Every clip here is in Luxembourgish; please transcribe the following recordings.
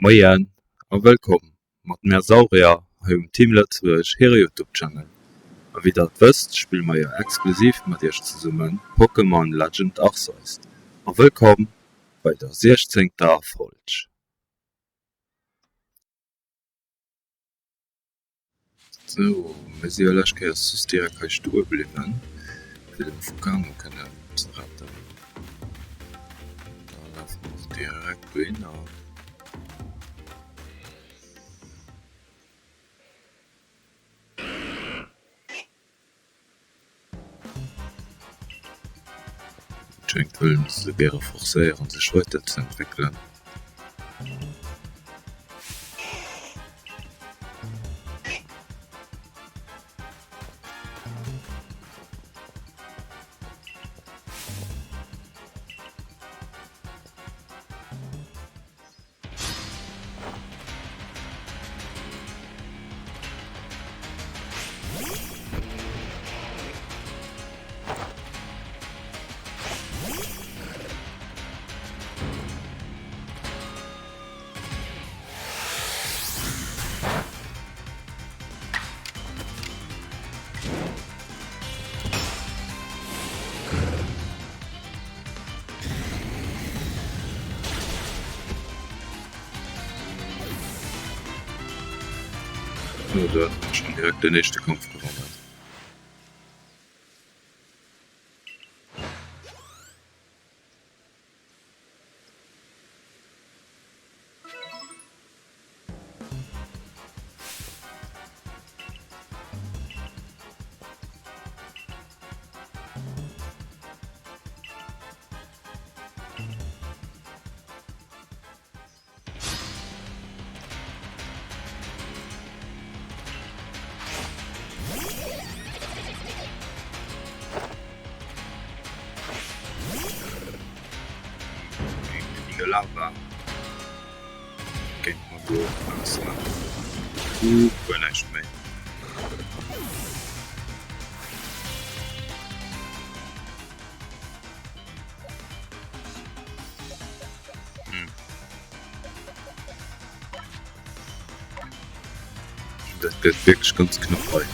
Moien a wëllkomm mat mär Saurier hei um Team Lëtzebuerg hire Youtube Channel. A wéi der et wësst spille mer jo exklusiv mat iech zesummen Pokémon Legend Arceus. A wëllkomm bei der siechzéngter Folg. Sou, mir si jo lescht Kéiers just direkt hei stoe bliwwen, fir den Fukano kënnen ze retten. Da lafe mer och direkt dohinner. Anscheinend wëllen se se gäre forcéieren, sech weiderzeentwéckelen. Oh, do hätte mer schon direkt den éischte Kampf gewonnen. Lava kéint mer do ausmaachen. Uh, guer näischt méi. Dat gëtt wierklech ganz knapp hei.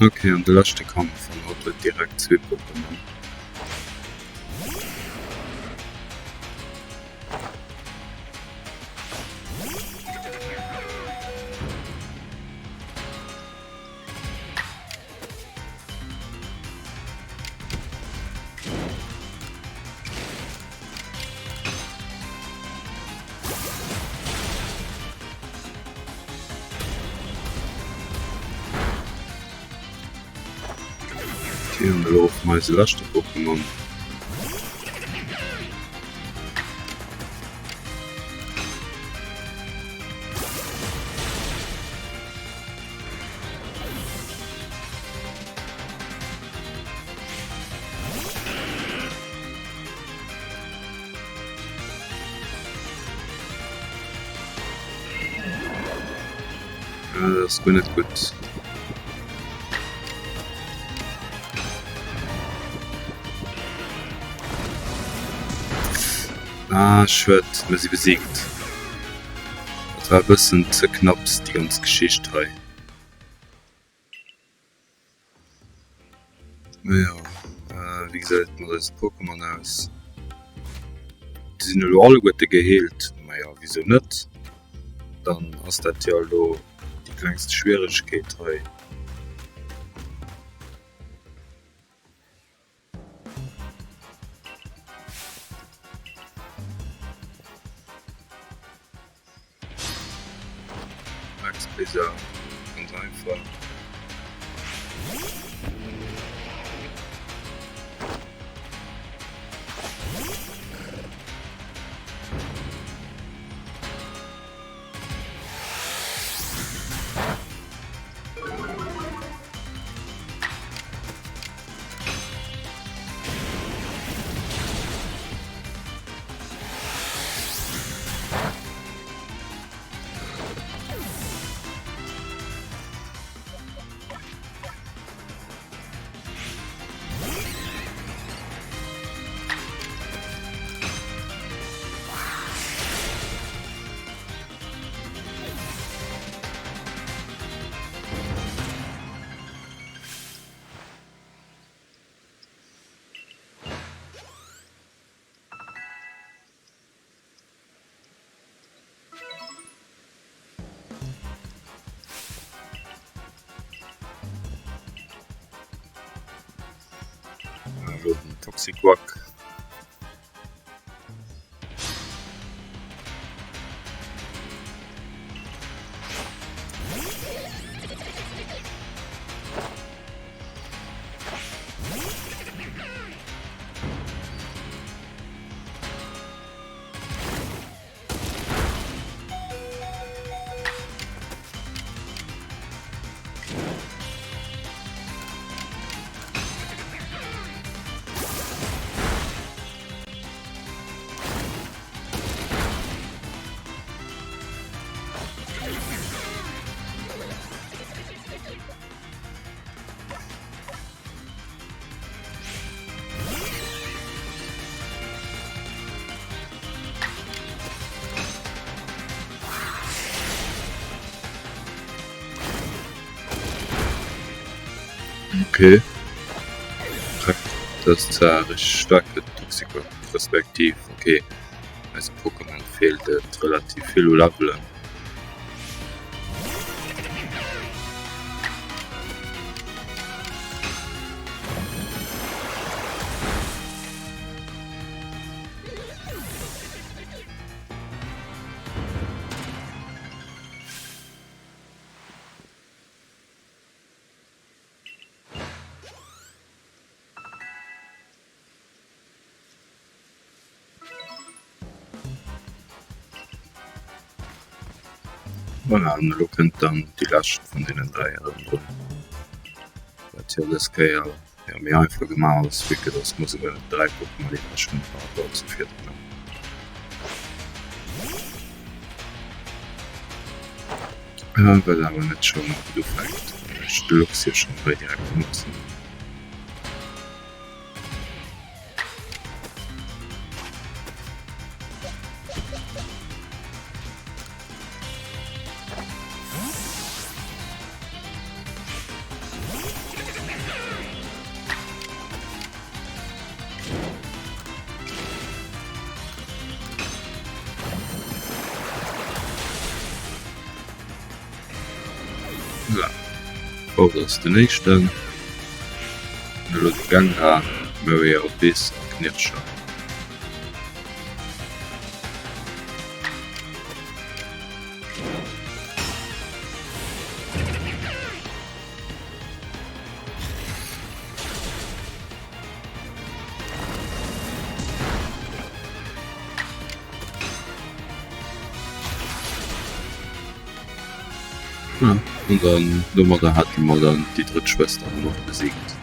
Ok, an de leschte Kampf an hatt huet direkt zwee Pokémon. Okay, an elo och eise leschte Pokémon. Ah, dat ass guer net gutt. Ah, schued, mir si besiegt. Dat war e bëssen ze knapps, déi ganz Geschicht hei. Naja, wéi gesäit et mat eise Pokémon aus? Déi sinn elo alleguerte geheelt. Maja, wisou net? Dann ass dat jo elo déi klengst Schwieregkeet hei. Max Blizzard, ganz einfach. Elo den Toxicroak. Okay. Dat ass zwar richteg staark den Toxicroak, respektiv okay eisem Pokémon feelt et relativ vill u Levelen. Voilà, an elo kënnt dann déi lescht vun deenen 3 erëm drun, wat jo dës Kéier jo méi einfach gemaach ass, vue que dass mer souguer 3 Pokémon iwwreg hunn par rapport zu virdrun. Wat awer net schonn gutt ufänkt, wann ech de Luxio schonn hei direkt benotzen. Voilà, Ford ass den éischten. An elo de Gengar, Maria Abyss a Knirscher. An dann domadder hate mer dann déi drëtt Schwëster och nach besiegt.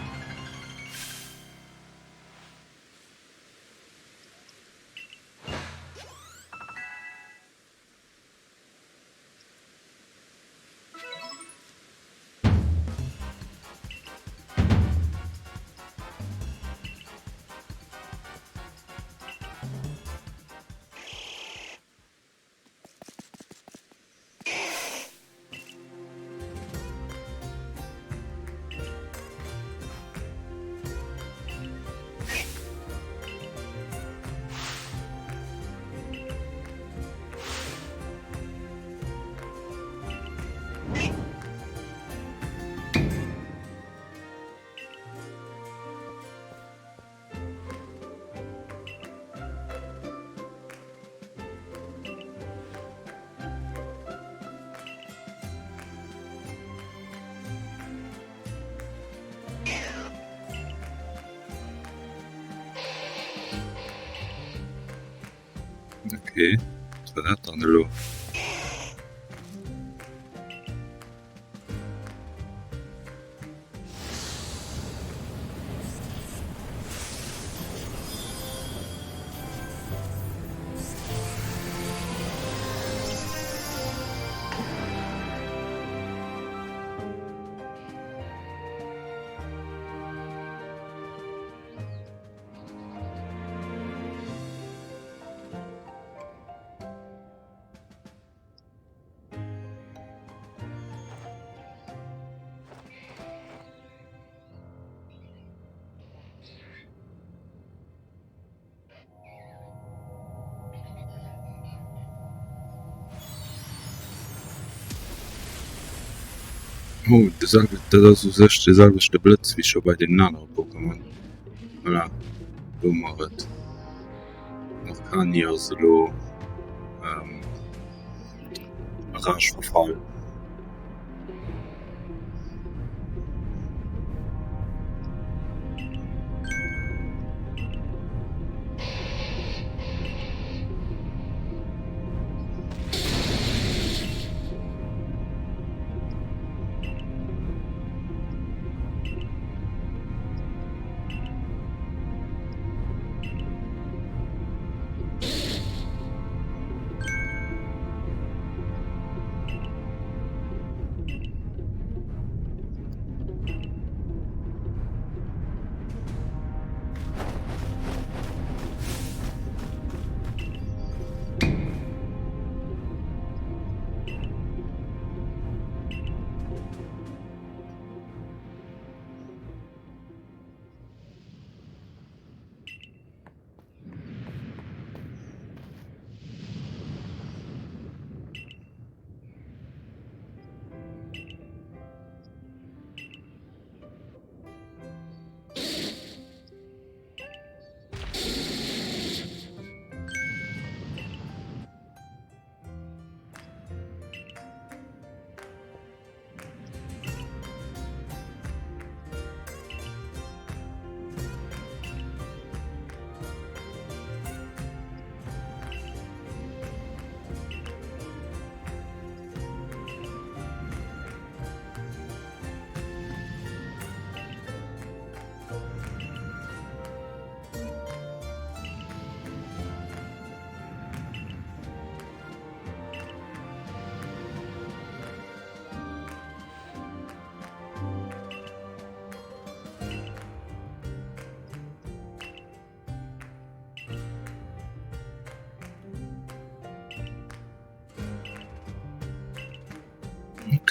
Okay, wat war dat dann elo? Oh, de selwe, dat ass u sech de selwechte Blëtz wéi scho bei deenen anere Pokémon. Voilà, do hu mer et. Arkani ass elo a Rage verfall.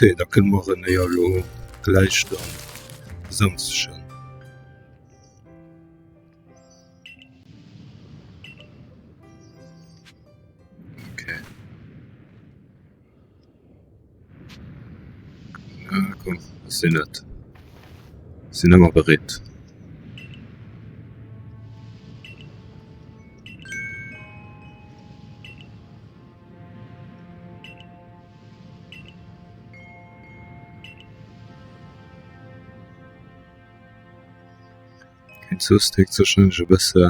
Okay, da kënne mer en jo elo gläich dann besänftegen. Okay. Ja, komm, ech sinn et. Sinn ëmmer bereet. Géint soss déckt sécherlech e bësse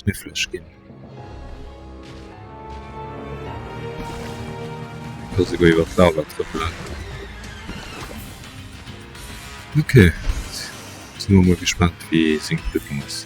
kniffleg ginn. Ka souguer iwwer d'Lava trëppelen. Ok, si mer mol gespaant wéi seng Prüfung ass.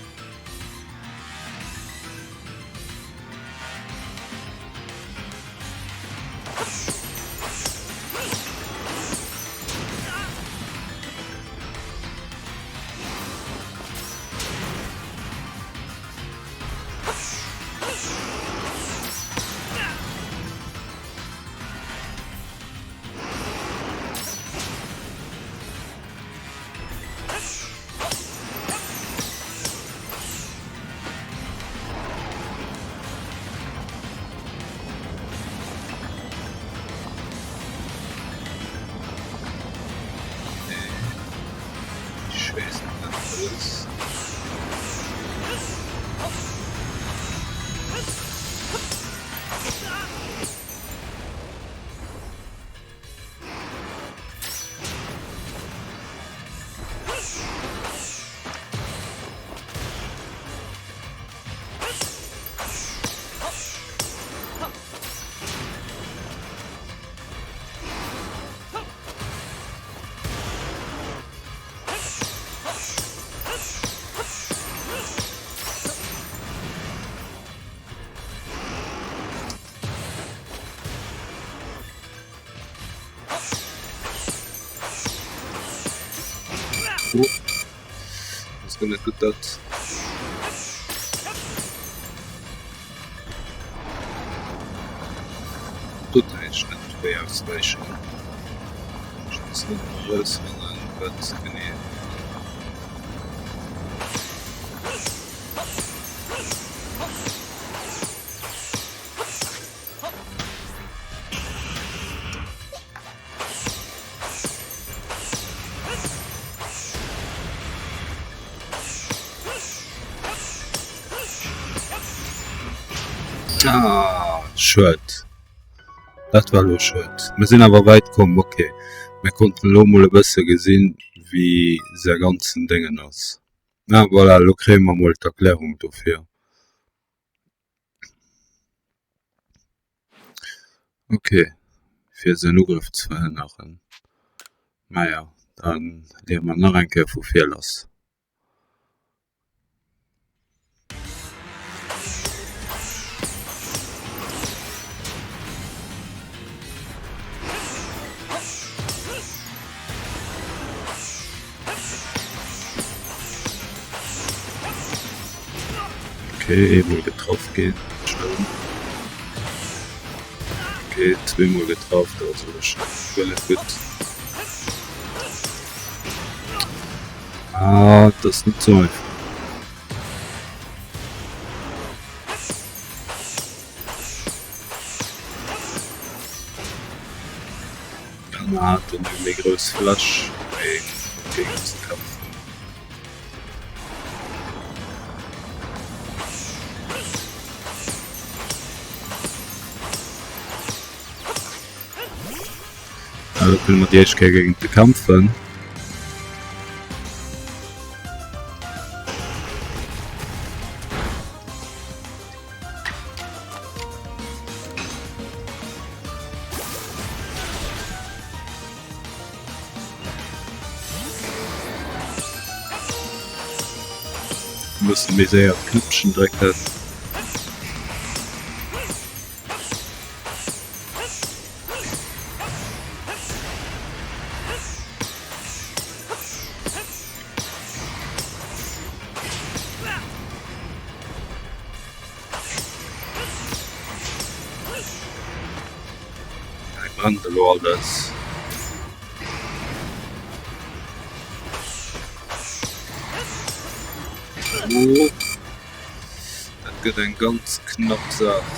ass guer net gutt dat. Doten heescht net wéi auswäichen. Ech muss net erausfannen wat genee. Ah, schued. Dat war elo schued. Mir sinn awer wäit komm, ok. Mir konnten elo mol e bësse gesinn, wéi säi ganzen Déngen ass. Ah voilà, elo kréie mer mol d'Erklärung dofir. Ok, fir säin Ugrëff ze verhënneren. Maja, da leeë mer nach eng Kéier vu vir lass. Ok, eemol getraff ginn, schlëmm. Ok, zweemol getraff, dat ass elo scho guer net gutt. Ah, dat ass net sou einfach. Dann hat en eng méi grouss Fläch fir Géigner ze kämpfen. Elo kënne mer déi éischt Kéier géint e kämpfen. Bëssen méi séier d'Knëppchen drécken. Hei brennt elo alles. Oh, dat gëtt eng ganz knapp Saach.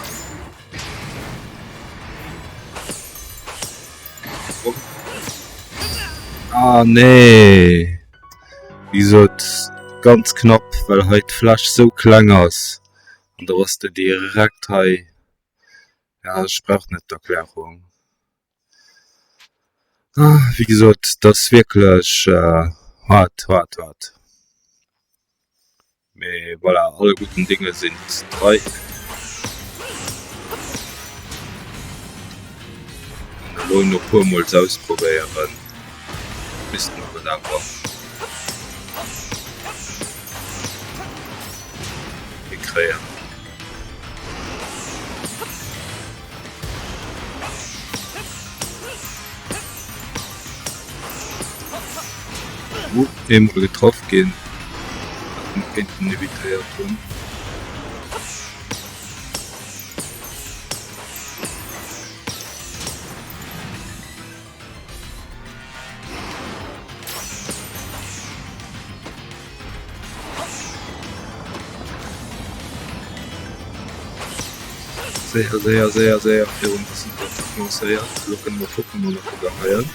Ah nee! Wéi gesot, ganz knapp, well hei d'Fläch sou kleng ass. An da bass de direkt hei. Ja, ech brauch net d'Erklärung. Wéi gesot, dat ass wierklech hart, hart, hart. Mee voilà, alle guten Dinge sind drei. An elo no puer mol s'ausprobéieren, misste mer et awer hikréien. Eemol getraff ginn, wat mer kéinten evitéiert hunn. Séier, séier, séier, séier virun dass en d'Attack lancéiert. Elo kënne mer Pokémon erugeheien.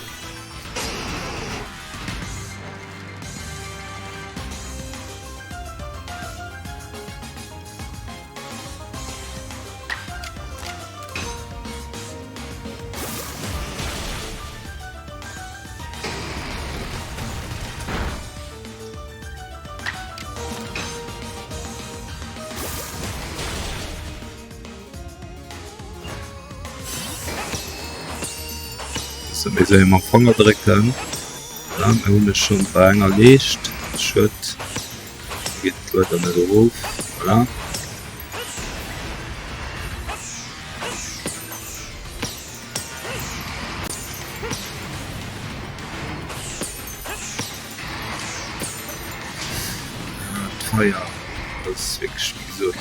Bësse méi séier mam Fanger drécken. Voilà, mir hunn e schonn bei enger Leescht. Schued, geet leider net erof. Voilà. Feier, dat ass wierklech, wéi gesot.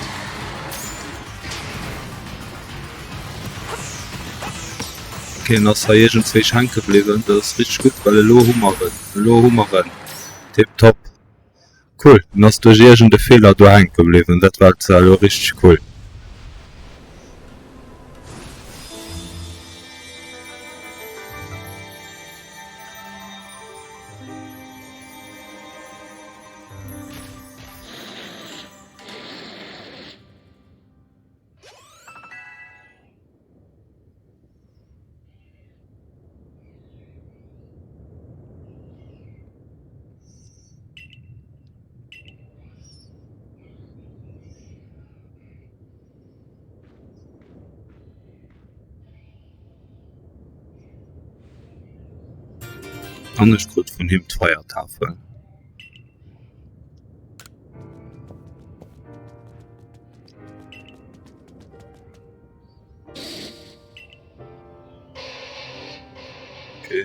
Ok, en ass hei iergendzwéi hänke bliwwen, dat ass richteg gutt, well elo hu mer en, elo hu mer en. Tiptop. Cool, en ass duerch iergend e Feeler do hänke bliwwen, dat war zwar elo richteg cool. An ech krut vun him d'Feiertafel. Okay.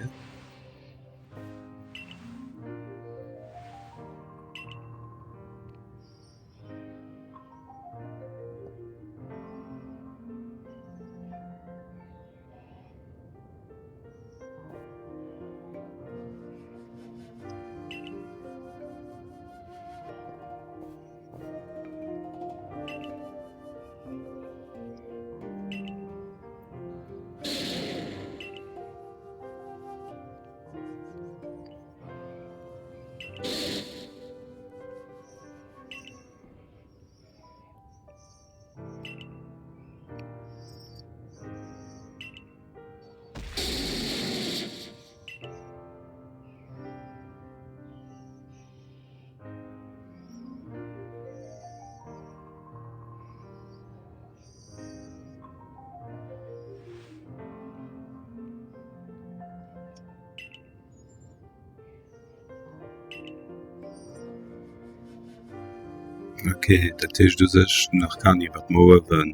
Ok, dat heescht u sech den Arkani, wat mer uewen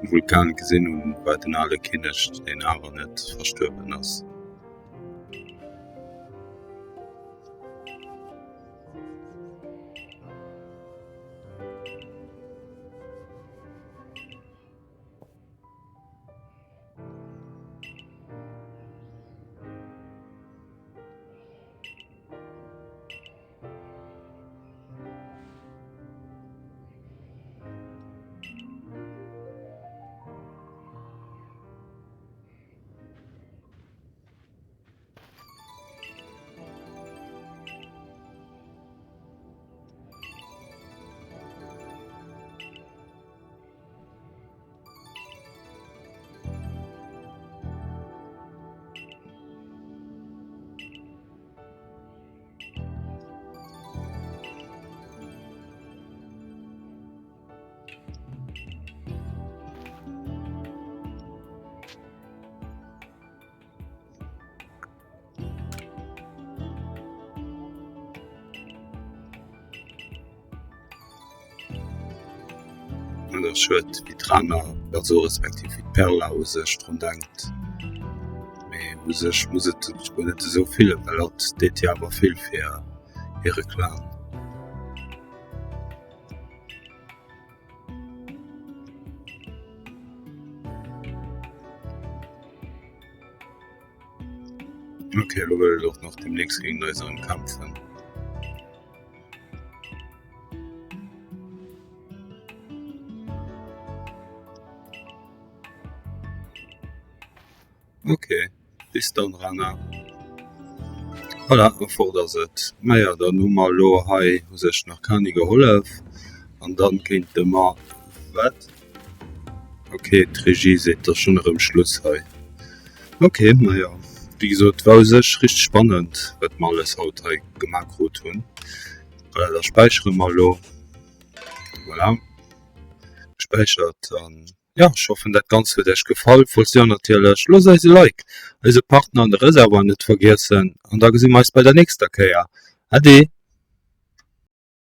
um Vulkan gesinn hunn, war den ale Kinnek, deen awer net verstuerwen ass. An ass schued wéi d'Rana, also respektiv wéi d'Perla u sech drun denkt. Mee u sech muss et sech guer net esou fillen, well hatt deet jo awer vill fir hire Clan. Ok, elo wëll et och nach deemnächst géint eis erëm kämpfen. Ok, bis dann Rana. Voilà, a fort ass et. Maja, dann hu mer elo hei u sech nach Kani gehollef an dann kéinte mer, wat? Ok, d'Regie seet, et ass schonn erëm Schluss hei. Ok, majo, wéi gesot, war u sech richteg spannend, wat mer alles haut hei gemaach krut hunn. Voilà, da späichere mer elo. Voilà, gespäichert an jo, ech hoffen dat Ganzt huet Iech gefall. Falls jo natierlech, loosst eis e Like, eise Partner an de Reservoir net vergiessen an da gesi mer eis bei der nächster Kéier. Ade!